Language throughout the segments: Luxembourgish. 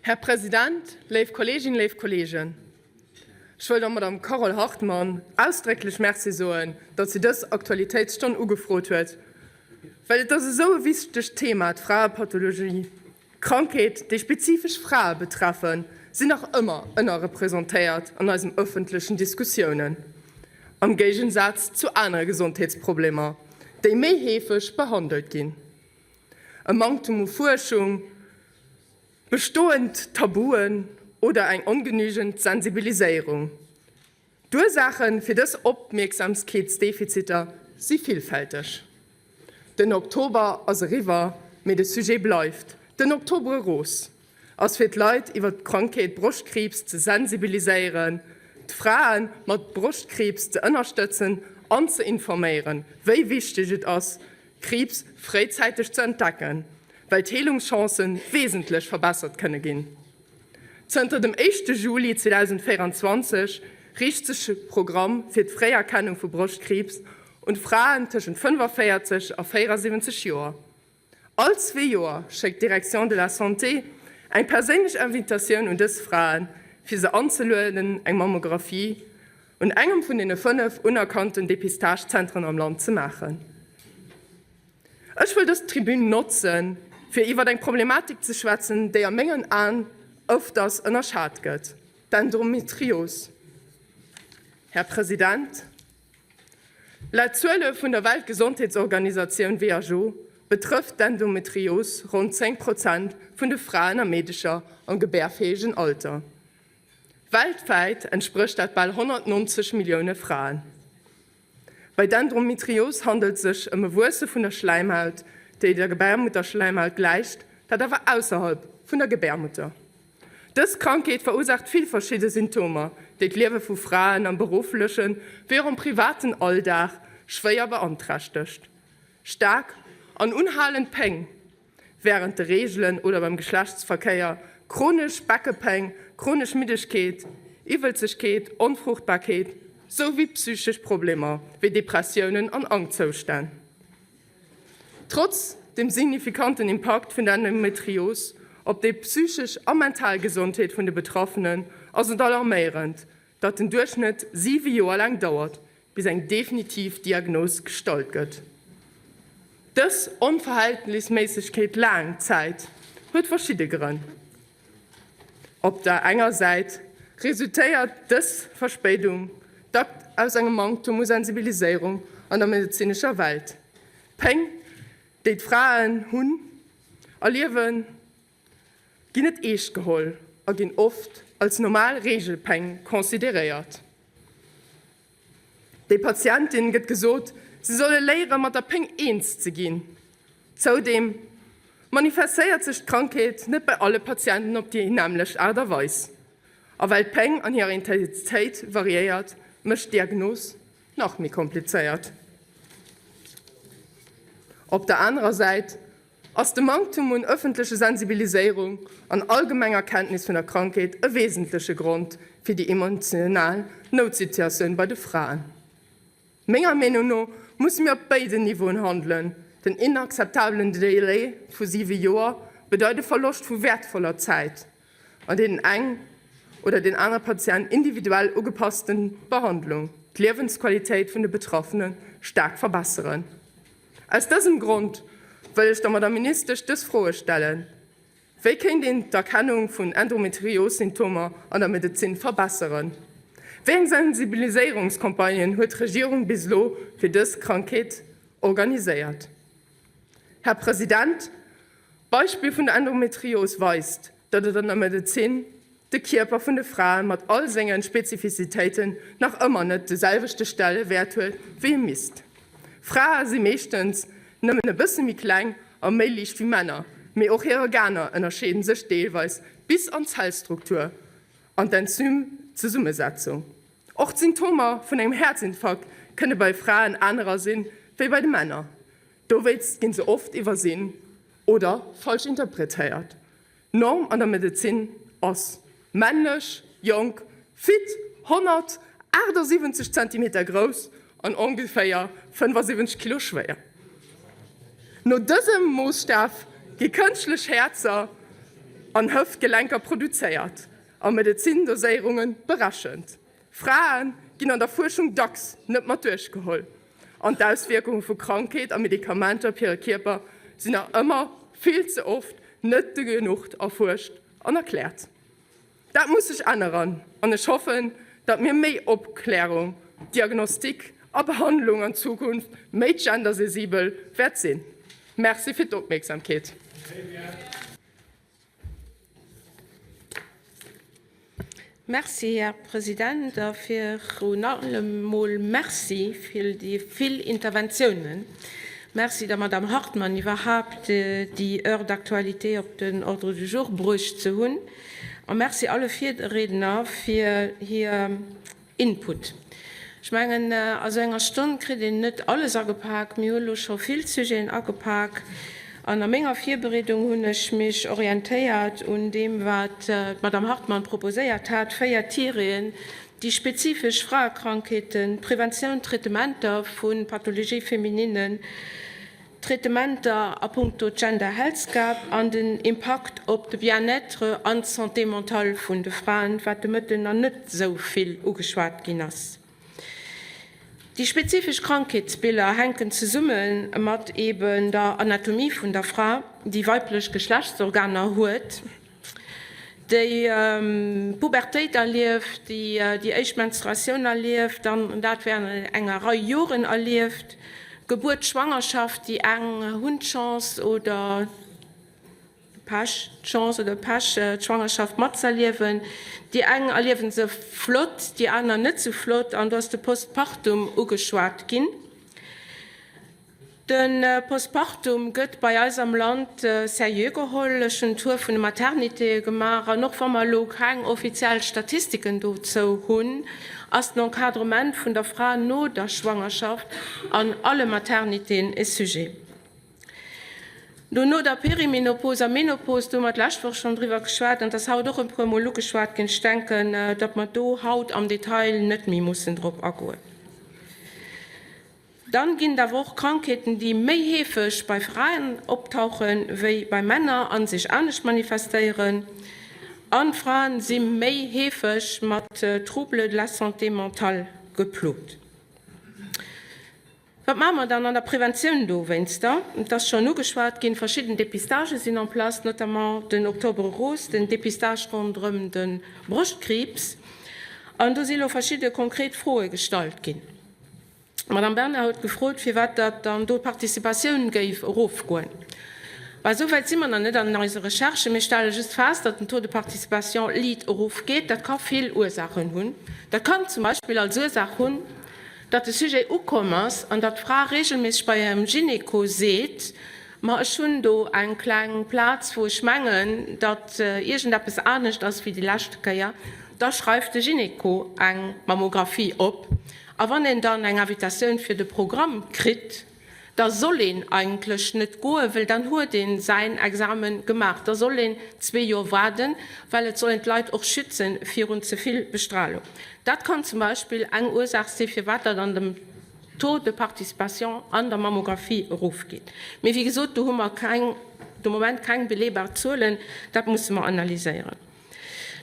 Här President, léif Kolleeginnen, léif Kolleegen, ech wëll der Madame Carole Hartmann ausdrécklech Merci soen, datt si dës Aktualitéitsstonn ugefrot huet, well et ass esou e wichtegt Thema, d'Fraepathologie. Krankheet, déi spezifesch Frae betreffen, sinn nach ëmmer ënnerrepresentéiert an eisem ëffentlechen Diskussiounen, am Géigensaz zu anere Gesondheetsproblemer, déi méi heefeg behandelt ginn. E Manktem u Fuerschung, bestoend Tabuen oder eng ongenügend Sensibiliséierung. D'Ursaache fir dës Opmierksamkeetsdefiziter si villfälteg. Den Oktober ass eriwwer, mee de Sujet bleift. Den Octobre rose ass fir d'Leit iwwer d'Krankheet Broschtkriibs ze sensibiliséieren, d'Frae mat Broschtkriibs ze ënnerstëtzen an ze informéieren, wéi wichteg et ass, Kriibs fréizäiteg ze entdecken, well d'Heelungschancen wesentlech verbessert kënne ginn. Zënter dem éischte Juli 2024 riicht sech e Programm fir d'Fréierkennung vu Broschtkriibs un Fraen tëschent 45 a 74 Joer. All zwee Joer schéckt d'Direction de la Santé eng perséinlech Invitatioun un dës Fraen, fir se anzelueden, eng Mammographie un engem vun deene 5 unerkannten Depistage-Zentren am Land ze maachen. Ech wëll dës Tribün notzen, fir iwwer eng Problematik ze schwätzen, déi a mengen Aen ëfters ënnerschat gëtt, d'Endometrios. Här President, laut Zuele vun der Weltgesondheetsorganisatioun WHO betrëfft d'Endometrios ronn 10 Prozent vun de Fraen a Meedecher am gebärfäegen Alter. Weltwäit entsprécht dat bal 190 Millioune Fraen. Bei Dendrometrios handelt sech ëm e Wuesse vun der Schläimhaut, déi der Gebärmutterschläimhaut gläicht, dat awer ausserhalb vun der Gebärmutter. Dës Krankheet verursaacht vill verschidde Symptomer, déi d'Liewe vu Fraen am berufflechen, wéi och am privaten Alldag schwéier beanträchtegt. Staark an unhalend Péng, Wärend de Reegelen oder beim Geschlechtsverkéier, chronesch Beckepéng, chronesch Middegkeet, Iwwelzegkeet, Onfruchtbarkeet, sou wéi psychesch Problemer wéi Depressiounen an Angschtzoustänn. Trotz dem signifikanten Impakt vun der Endometrios op déi psychesch a mental Gesondheet vun de Betraffenen ass et alarméierend, datt den Duerchschnëtt 7 Joer laang dauert, bis eng definitiv Diagnos gestallt gëtt. Dës onverhältnisméissegkeet laang Zäit huet verschidde Grënn. Op der enger Säit resultéiert dës Verspéidung dack aus engem Manktum u Sensibiliséierung an der medezinescher Welt. D'Péng, déi d'Fraen hunn, erliewen, ginn net eescht geholl a ginn oft als normal Reegelpéng consideréiert. De Patientin gëtt gesot, se solle léiere mat der Péng eens ze ginn. Zoudeem manifestéiert sech d'Krankheet net bei alle Patienten op déi nämmlecht Aart a Weis. A well d'Péng an hirer Intensitéit variéiert, mécht d'Diagnos nach méi komplizéiert. Op der anerer Säit ass de Manktum un ëffentleche Sensibiliséierung an allgemenger Kenntnis vun der Krankheet e wesentleche Grond fir déi emotional Noutsituatioun bei de Fraen. Menger Meenung no musse mir op béiden Niveauen handelen. Den inakzeptabelen Delai vu siwe Joer bedeit e Verloscht vu wäertvoller Zäit, an deenen eng oder deen anere Patient individuell ugepassten Behandlung d'Liewensqualitéit vun de Betraffene staark verbesseren. Aus dësem Grond wëll ech der Madame Ministesch dës Froe stellen, Wéi kéint een d'Erkennung vun Endometrios-Symptomer an der Medezin verbesseren? Wéi eng Sensibiliséierungscampagnen huet d'Regierung bis elo fir dës Krankheet organiséiert? Här President, d'Beispill vun der Endometrios weist, datt et an der Medezin de Kierper vun de Frae mat all sengen Spezifizitéiten nach ëmmer net de selwechte Stellewäert huet, wéi e misst. Frae si meeschtens nëmmen e bësse méi kleng a méi liicht wéi Männer, mee och hir Organer ënnerscheeden sech deelweis bis an d'Zellstruktur an d'Enzymzesummesetzung. Och d'Symptomer vun engem Häerzinfarkt kënne bei Fraen anerer sinn, wéi bei de Männer. Dowéinst ginn se oft iwwersinn oder falsch interpretéiert. D'Norm an der Medezin ass, männlech, jonk, fit, 178 Zentimeter grouss an ongeféier 75 Kilo schwéier. No dësem Moosstaf gi kënschtlech Häerzer. an Hëftgelenker produzéiert a Medezin-Doséierunge berechent. Frae ginn an der Fuerschung dacks net mat duerchgeholl an d'Auswierkunge vu Krankheet a Medikamenter op hire Kierper sinn nach ëmmer vill ze oft net genuch erfuerscht an erkläert. Dat muss sech änneren an ech hoffen, datt mir méi Opklärung, Diagnostik a Behandlung an Zukunft méi gendersensibel wäert sinn. Merci fir d'Opmierksamkeet. Merci, Här President, a virun allem mol Merci fir déi vill Interventiounen. Merci der Madame Hartmann, iwwerhaapt déi Heure d'actualité op den Ordre du jour bruecht ze hunn. A Merci alle Virriedner fir hir Input. Ech mengen, a sou enger Stonn kritt een net alles agepak. Mir hu lo scho vill Sujeten agepak. An a menger Virbereedung hunn ech mech orientéiert un deem, wat d'Madame Hartmann proposéiert hat, 4 Tireten, déi spezifesch Fraekrankheeten, d'Preventioun, d'Traitementer vu Pathologies féminines, Traitementer a puncto Gender Health Gap an den Impakt op de Bien-être an d'Santé mentale vun de Fraen, wat de Mëtten nach net esou vill ugeschwat ginn ass. Déi spezifesch Krankheetsbiller hänken zesumme mat eben der Anatomie vun der Fra, déi weiblech Geschlechtsorganer huet, déi d'Pubertéit erlieft, déi déi éischt Menstruatioun erlieft, dann dat während enger Rei Joren erlieft, Gebuert, Schwangerschaft, déi eng hunn d'Chance oder Pech, d'Chance oder Pech d'Schwangerschaft matzëerliewen, déi eng erliewen se flott, déi aner net sou flott an do ass de Postpartum ugeschwat ginn. De Postpartum gëtt bei eis am Land seriö geholl. Ech hunn en Tour vun de Maternitéë gemaach an och wa mer elo keng offiziell Statistiken dozou hunn, ass den Encadrement vun der Fra no der Schwangerschaft an alle Maternitéen e Sujet. Do no der Perimenopos a Menopos, do hu mer d'lescht Woch schonn driwwer geschwat an et ass haut och e puermol ugeschwat ginn. Ech denken, datt mer do haut am Detail net méi mussen drop agoen. Dann ginn et awer och Krankheeten, déi méi heefeg bei Fraen optauche wéi bei Männer a sech anescht manifestéieren. An Fraen si méi heefeg mat Troubles de la santé mentale geplot. Wat maache mer dann an der Preventioun dowéinster? Et ass schonn ugeschwat ginn, verschidden Dépistage sinn en place, notamment den Octobre rose, den Dépistage ronderëm de Broschtkriibs. An do si lo verschidde konkret Froe gestallt ginn. D'Madame Bernard huet gefrot, firwat datt dann do d'Participatioun géif erofgoen. Bah, esou wäit si mer nach net an eise Recherchen. Mir stelle just fest, datt den Taux de participation liit erofgeet. Dat ka vill Ursaachen hunn. Dat kann zum Beispill als Ursaach hunn, datt de Sujet ukomm ass an datt d'Fra regelméisseg bei hirem Gynéco seet, Ma ech hunn do eng kleng Plaz, wou ech mengen, datt iergendeppes anescht ass wéi déi leschte Kéier. Da schreift de Gynéco eng Mammographie op. A wann een dann eng Invitatioun fir de Programm kritt, da soll een eigentlech net goen, well dann huet ee säin Examen gemaach. Da soll een zwee Joer waarden, well et soll een d'Leit och schütze virun ze vill Bestralung. Dat kann zum Beispill eng Ursaach si firwat dat an dem Taux de participation an der Mammographie erofgeet. Mee wéi gesot, do hu mer keng, de Moment keng beleebar Zuelen. Dat musse mer analyséieren.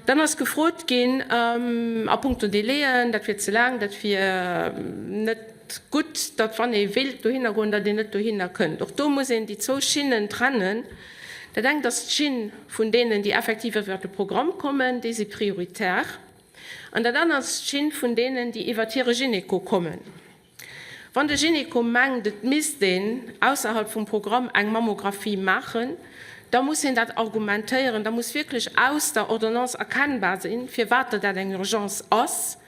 Dann ass gefrot ginn a puncto Délaiën, dat wier ze laang, dat wier net gutt, datt wann ee wéilt dohinner goen, datt een net dohinner kënnt. Och do muss een déi zwou Schinnen trennen. Dat engt ass d'Schinn vun deenen, déi effektiv iwwert de Programm kommen, déi si prioritär. An dat anert ass d'Schinn vun deenen, déi iwwert hire Gynéco kommen. Wann de Gynéco mengt, et misst een ausserhalb vum Programm eng Mammographie maachen, da muss hien dat argumentéieren, da muss wierklech aus der Ordonnance erkennbar sinn, firwat dat eng Urgence ass.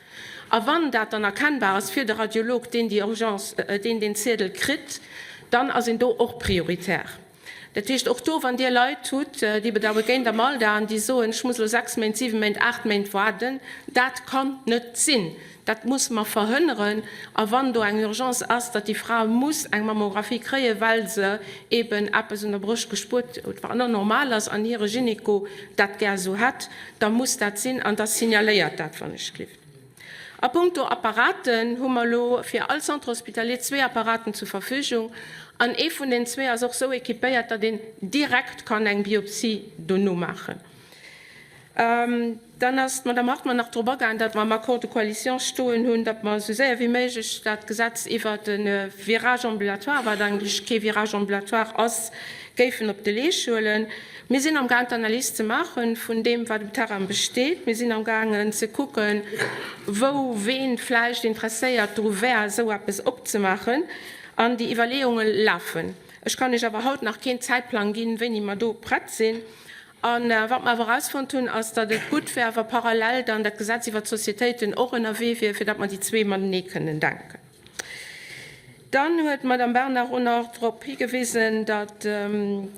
A wann dat dann erkennbar ass fir de Radiolog, deen déi Urgence, deen deen Ziedel kritt, dann ass een do och prioritär. Dat heescht, och do, wann Dir Leit hutt, déi bedauere géint am Alter an déi soen, ech muss elo 6 Méint, 7 Méint, 8 Méint waarden, dat kann net sinn. Dat musse mer verhënneren. A wann do eng Urgence ass, datt déi Fra muss eng Mammographie kréien, well se eeben eppes un der Broscht gespuert huet, wat net normal ass, an hire Gynéco dat gär esou hätt, da muss dat sinn an da signaléiert dat, wann ech gelift. A puncto Apparaten hu mer elo fir all Centre hospitalier zwee Apparaten zur Verfügung an ee vun den zwee ass och esou équipéiert, datt een direkt kann eng Biopsie dono maachen. Dann ass d'Madame Hartmann nach drop agaang, datt mer am Accord de coalition stoen hunn, datt mer esou séier wéi méiglech dat Gesetz iwwert de Virage ambulatoire, wat eigentlech kee Virage ambulatoire ass, géifen op de Leesch huelen. Mir sinn amgaang d'Analys ze maache vun deem, wat um Terrain besteet. Mir sinn amgaangen ze kucken, wou ween vläicht interesséiert dru wär, esou eppes opzemaachen. An déi Iwwerleeunge lafen. Ech kann Iech awer haut nach keen Zäitplang ginn, wéini mer do prett sinn. A wat mer awer erausfonnt hunn, ass, datt et gutt wär, wa parallel dann dat Gesetz iwwert d'Sociétéiten och ënnerwee wier, fir datt mer déi zwee matenee kënnen denken. Dann huet d'Madame Bernard och nach drop higewisen, datt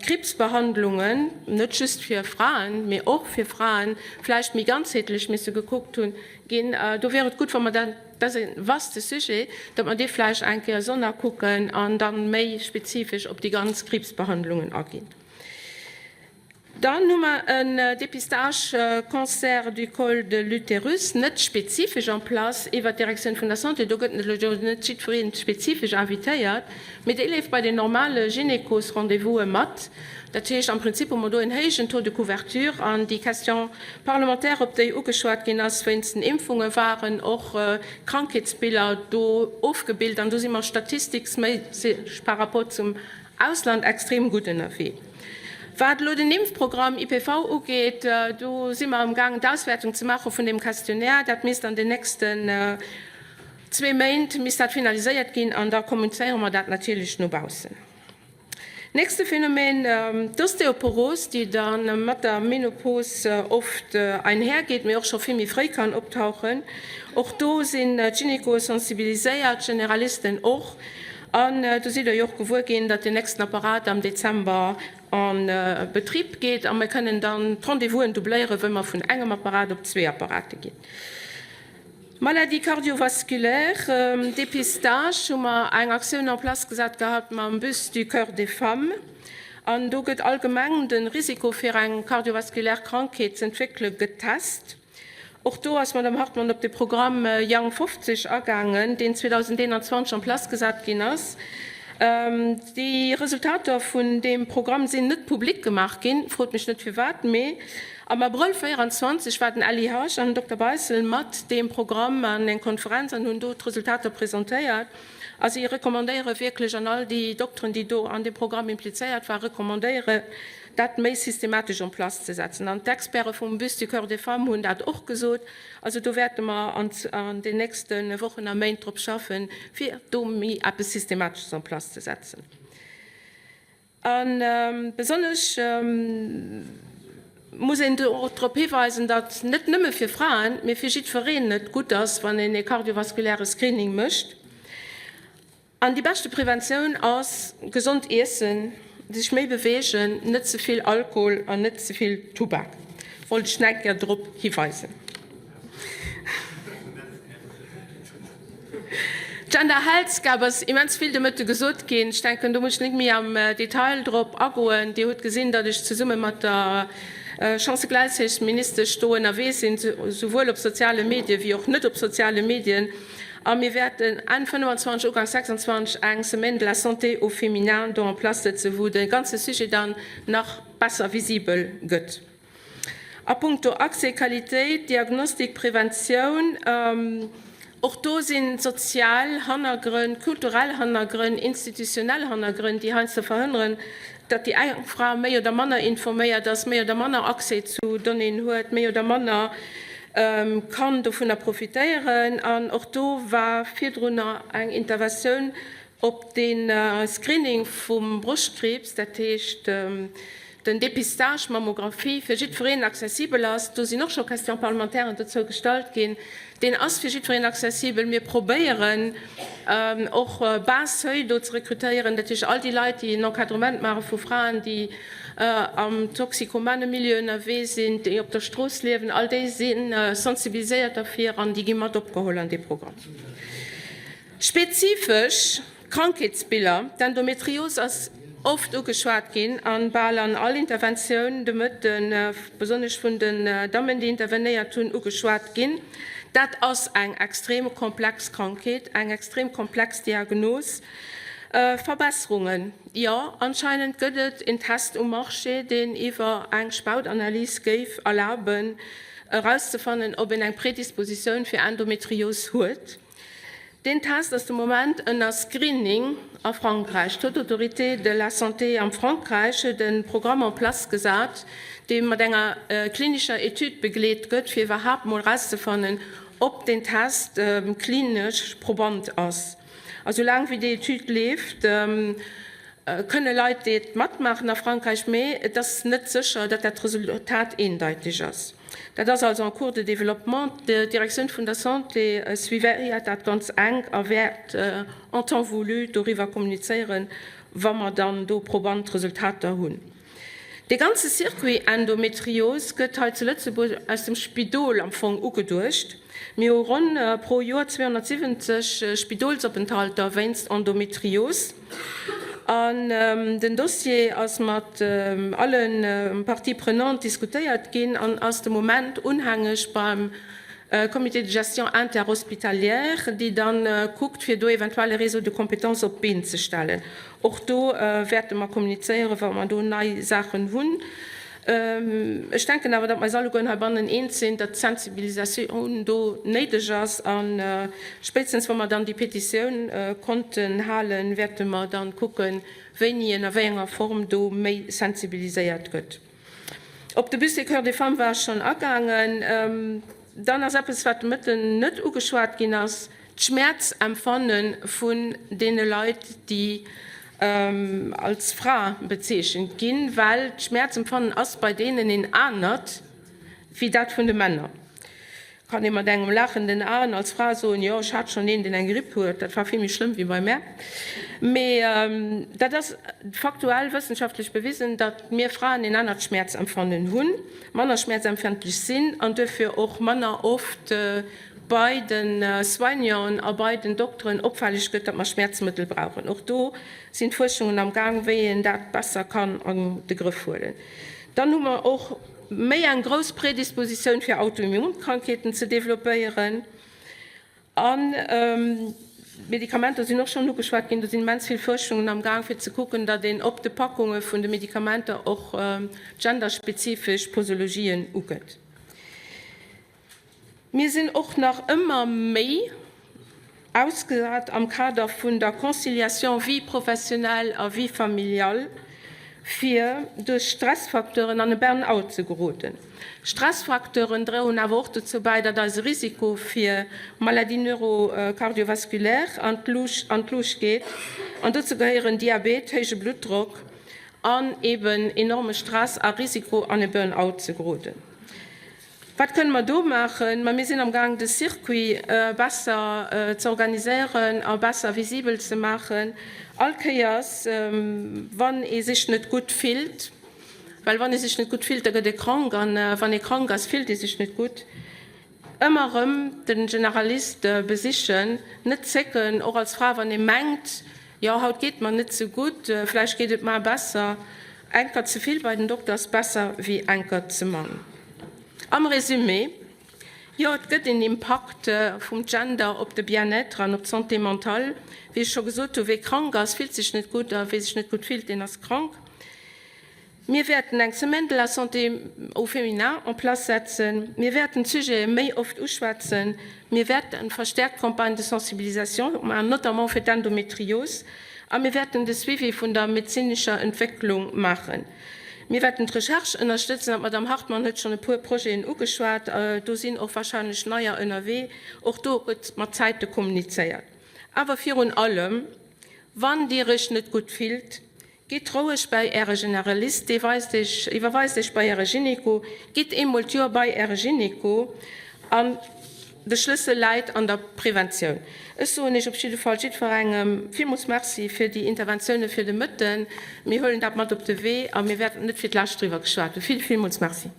Kriibsbehandlungen net just fir Fraen, mee och fir Fraen vläicht méi ganzheetlech misse gekuckt hunn ginn. Do wier et gutt, wa mer dat, dat ass e vaste Sujet, datt mer dee vläicht eng Kéier sonner kucken an da méi spezifesch op déi ganz Kriibsbehandlungen aginn. Dann hu mer en Dépistage cancer du col de l'utérus, net spezifesch en place iwwert d'Direktioun vun der Santé, do gëtt elo net jiddweree spezifesch invitéiert, mee déi leeft bei den normale Gynécos-Rendez-vouse mat. Dat heescht, am Prinzip hu mer do en héijen Taux de couverture. An déi Question parlementaire, op déi ugeschwat ginn ass wéinst den Impfunge waren och Krankheetsbiller do ofgebilt an do si mer statistiksméisseg par rapport zum Ausland extrem gutt ënnerwee. Wat elo den Impfprogramm IPV ugeet, do si mer amgaangen d'Auswäertung ze maache vun deem Questionnaire. Dat misst an den nächsten zwee Méint misst dat finaliséiert ginn an da kommunizéiere mer dat natierlech no baussen. Nächste Phänomen, d'Osteoporos, déi da mat der Menopos oft einhergeet, mee och scho vill méi fréi kann optauchen. Och do sinn d'Gynekoe sensibiliséiert, d'Generalisten och. An do sidd Der jo och gewuer ginn, datt deen nächsten Apparat am Dezember a Betrib geet a mir kënnen dann d'Rendez-vousen doubléieren, wëll mer vun engem Apparat op zwee Apparate ginn. Maladies cardiovasculaires, Dépistage, hu mer eng Aktioun en place gesat gehat mam Bus du Cœur des Femmes. An do gëtt allgemeng de Risiko fir eng kardiovaskulär Krankheet z'entwéckele getest. Och do ass d'Madame Hartmann op de Programm Young 50 agaangen, deen 2021 en place gesat ginn ass. Déi Resultater vun deem Programm sinn net public gemaach ginn, frot mech net firwat, mee am Abrëll 24 war den LIH an den Dokter Beissel mat deem Programm an eng Konferenz an hunn do d'Resultater presentéiert. A si recommandéiere wierklech, an all déi Dokteren, déi do an deem Programm implizéiert waren, recommandéiere, dat méi systematesch en place ze setzen. An d'Experte vum Bus du Cœur des Femmes hunn dat och gesot. Also do wäerte mer an den nächste Wochen a Méint drop schaffen, fir do méi eppes Systematesches en place ze setzen. A besonnesch muss een do och drop hiweisen, datt net nëmme fir Fraen, mee fir jiddwereen et gutt ass, wann een ee kardiovaskuläre Screening mécht. An déi beschte Preventioun ass gesond iessen, sech méi beweegen, net ze vill Alkohol an net ze vill Tubak. Wollt ech nach eng Kéier drop hiweisen. Gender Health Gap ass immens vill de Mëtte gesot ginn. Ech denken, do muss ech net méi am Detail drop agoen. Dir hutt gesinn, datt ech zesumme mat der Chancëgläichheetsministesch do ënnerwee sinn, souwuel op soziale Medie wéi och net op soziale Medien. A mir wäerten Enn 25, Uganks 26 eng Semaine de la santé au féminin do en place sëtzen, wou de ganze Sujet dann nach besser visibel gëtt. A puncto Accès, Qualitéit, Diagnostik, Preventioun, och do si sozial Hannergrënn, kulturell Hannergrënn, institutionell Hannergrënn, déi heiansdo verhënneren, datt déi eng Fra méi oder manner informéiert ass, méi oder manner Accès zu Donnéeën huet, méi oder manner kann dovunner profitéieren. An och do war virdrunner eng Interventioun op de Screening vum Broschtkriibs, dat heescht den Dépistage Mammographie, fir jiddwereen accessibel ass. Do sinn och scho Question-parlementairen dozou gestallt ginn. Deen ass fir jiddwereen accessibel. Mir probéieren och bas seuil do ze rekrutéieren, dat heescht all déi Leit, déi en Encadrement maache vu Fraen, déi am toxikomane Milieu ënnerwee sinn, déi op der Strooss liewen, all déi si sensibiliséiert derfir an déi gi mat opgeholl an dee Programm. Spezifesch Krankheetsbiller, D'Endometrios ass oft ugeschwat ginn a bal an all Interventioun de Mëtten, besonnesch vun den Dammen, déi intervenéiert hunn, ugeschwat ginn. Dat ass eng extrem komplex Krankheet, eng extrem komplex Diagnos. Verbesserungen, Jo, anscheinend gëtt et een Test um Marché, deen iwwer eng Spautanalys géif erlaben, erauszefannen, ob een eng Predispositioun fir Endometrios huet. Deen Test ass de Moment ënner Screening a Frankräich. D'Haute Autorité de la Santé am Frankräich huet e Programm en place gesat, dee mat enger klinischer Etüd begleet gëtt, fir iwwerhaapt mol erauszefannen, ob deen Test klinesch probant ass. A soulaang wéi déi Etüd leeft, kënne Leit et matmaachen a Frankräich, mee et ass net sécher, datt dat Resultat eendeiteg ass. Dat ass also en cours de développement. D'Direktioun vun der Santé suivéiert dat ganz enk a wäert en temps voulu doriwwer kommunizéieren, wa mer dann do probant Resultater hunn. Dee ganze Circuit Endometrios gëtt hei zu Lëtzebuerg aus dem Spidol am Fong ugeduecht. Mir hu ronn pro Joer 270 Spidolsopenthalter wéinst Endometrios. An den Dossier ass mat alle Parties prenantes diskutéiert ginn an ass de Moment unhängeg beim Comité de gestion interhospitalière, déi dann kuckt, fir do eventuell e Réseau de compétences op d'Been ze stellen. Och do wäerte mer kommunizéieren, wa mer do nei Saachen hunn. Ech denken awer, datt mer eis allegueren heibannen eens sinn, datt d'Sensibilisatioun do néideg ass. A spéitstens wa mer dann déi Petitioun konnten halen, wäerte mer dann kucken, wéini en a wéi enger Form do méi sensibiliséiert gëtt. Op de Bus des Coeurs des Femmes war ech schonn agaangen. Dann ass eppes, wat de Mëtten net ugeschwat ginn ass, d'Schmäerzempfanne vun deene Leit, déi als Fra bezeechent ginn, well d'Schmäerzempfannen ass bei deenen een anert wéi dat vun de Männer. Kann ee mat engem laachenden Aen als Fra soen, jo, ech hat schonn een, deen eng Gripp huet, dat war vill méi schlëmm wéi bei mär. Mee dat ass faktuell wëssenschaftlech bewisen, datt mir Fraen een anert Schmäerzempfannen hunn, manner schmäerzempfindlech sinn an duerfir och manner oft bei de Soignanten a bei den Dokteren opfälleg gëtt, datt mer Schmäerzmëttel brauchen. Och do sinn d'Fuerschungen am Gaang, wéi een dat besser kann an de Grëff huelen. Dann hu mer och méi eng grouss Predispositioun fir Autoimmunkrankheeten ze developpéieren. An d'Medikamenter sinn och schonn ugeschwat ginn. Do sinn immens vill Fuerschungen am Gaang, fir ze kucken, datt een op de Packunge vun de Medikamenter och genderspezifesch Posologien ugëtt. Mir sinn och nach ëmmer méi ausgesat am Kader vun der Conciliation vie professionnelle a vie familiale, fir duerch Stressfacteuren an e Burn-out ze geroden. Stressfacteuren droen awer och dozou bäi, datt eise Risiko fir Maladies neuro-cardiovasculaires an d'Luucht geet. An dozou gehéieren Diabet, héije Bluttdrock an eben enorme Stress a Risiko an e Burn-out ze geroden. Wat kënne mer do maachen? Ma mir sinn am Gaang de Circuit besser ze organiséieren a besser visibel ze maachen. All Kéiers wann ee sech net gutt fillt, well wann ee sech net gutt fillt, da gëtt ee krank an wann ee krank ass, fillt ee sech net gutt, ëmmer erëm de Generalist besichen, net zécken, och als Fra wann ee mengt, jo haut geet mer net sou gutt, vläicht geet et mar besser. Enker ze vill bei den Dokter ass besser wéi enker ze mann. Am Résumé, Jo, et gëtt een Impakt vum Gender op de Bien-être an op d'Santé mentale. Wéi ech scho gesot hu, Wie krank ass, fillt sech net gutt a wie sech net gutt fillt, deen ass krank. Mir wäerten eng Semaine de la santé au féminin en place setzen. Mir wäerten d'Sujete méi oft uschwätzen. Mir wäerten verstärkt Campagnes de sensibilisation maachen, notamment fir d'Endometrios. A mir wäerten de Suivi vun der medezinescher Entwécklung maachen. Mir wäerten d'Recherche ënnerstëtzen, an d'Madame Hartmann huet schonn e puer Projeten ugeschwat, do sinn och wahrscheinlech neier ënnerwee, och do gëtt mat Zäite kommunizéiert. Awer virun allem, wann Dir Iech net gutt fillt, gitt roueg bäi Äre Generalist, dee weist Iech, iwwerweist Iech bei Äre Gynéco, gitt eemol d'Joer bei Äre Gynéco an De Schlëssel läit an der Preventioun. Ech soen Iech op jidde Fall jiddwerengem villmools Merci fir déi Interventioune fir de Mëtten. Mir huelen dat mat op de Wee a mir wäerten net fir d'lescht driwwer geschwat hunn. Vill, villmools Merci.